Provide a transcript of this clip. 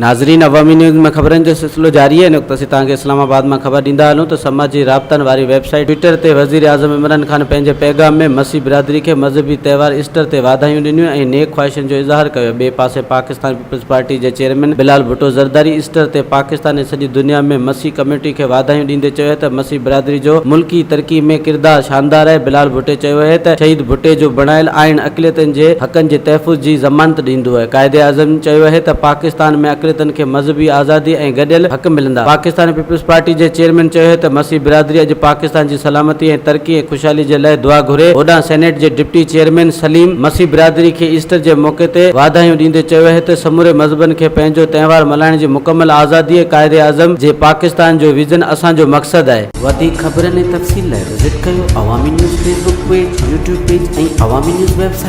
ناظرين عوامي نيوز ۾ خبرن جو سلسلو جاري آهي. هن وقت اسين توهان کي اسلام آباد مان خبر ڏيندا هلون ته سماجي رابطن واري ويب سائيٽ ٽوئٽر تي وزيراعظم عمران خان پنهنجي پيغام ۾ مسيح برادري کي مذهبي تهوار ايسٽر تي واڌايون ڏنيون ۽ نيڪ خواهشن جو اظهار ڪيو. ٻئي پاسي پاڪستان پيپلز پارٽي جي چيئرمين بلال ڀٽو زرداري ايسٽر تي پاڪستان ۽ سڄي دنيا ۾ مسيح ڪميونٽي کي واڌايون ڏيندي چيو ته مسيح برادري جو ملڪي ترقي ۾ ڪردار شاندار آهي. بلال ڀٽي چيو اهي ته شهيد ڀٽي جو بڻايل آئين اقليتن جي حقن جي تحفظ جي ضمانت ڏيندو آهي. قائداعظم چيو اهي ته پاڪستان ۾ اقليتن کي مذهبي آزادي ۽ گڏيل حق ملندا. پاڪستان پيپلز پارٽي جي چيئرمين چيو اهي ته مسيح برادري اڄ پاڪستان جي سلامتي ۽ ترقي ۽ خوشحالي جي لاء دعا گهري. هوڏانهن سينيٽ جي ڊپٽي چيئرمين سليم مسيح برادري کي ايسٽر جي موقعي تي واڌايون ڏيندي چيو اهي ته سموري مذهبن کي پنهنجو تهوار ملهائڻ جي مڪمل آزادي ۽ قائداعظم جي پاڪستان جو ويزن اسان جو مقصد آهي. وڌيڪ خبرن ۽ تفصيل لاء وزٽ ڪيو Awami news Facebook page, YouTube page ۽ Awami news website.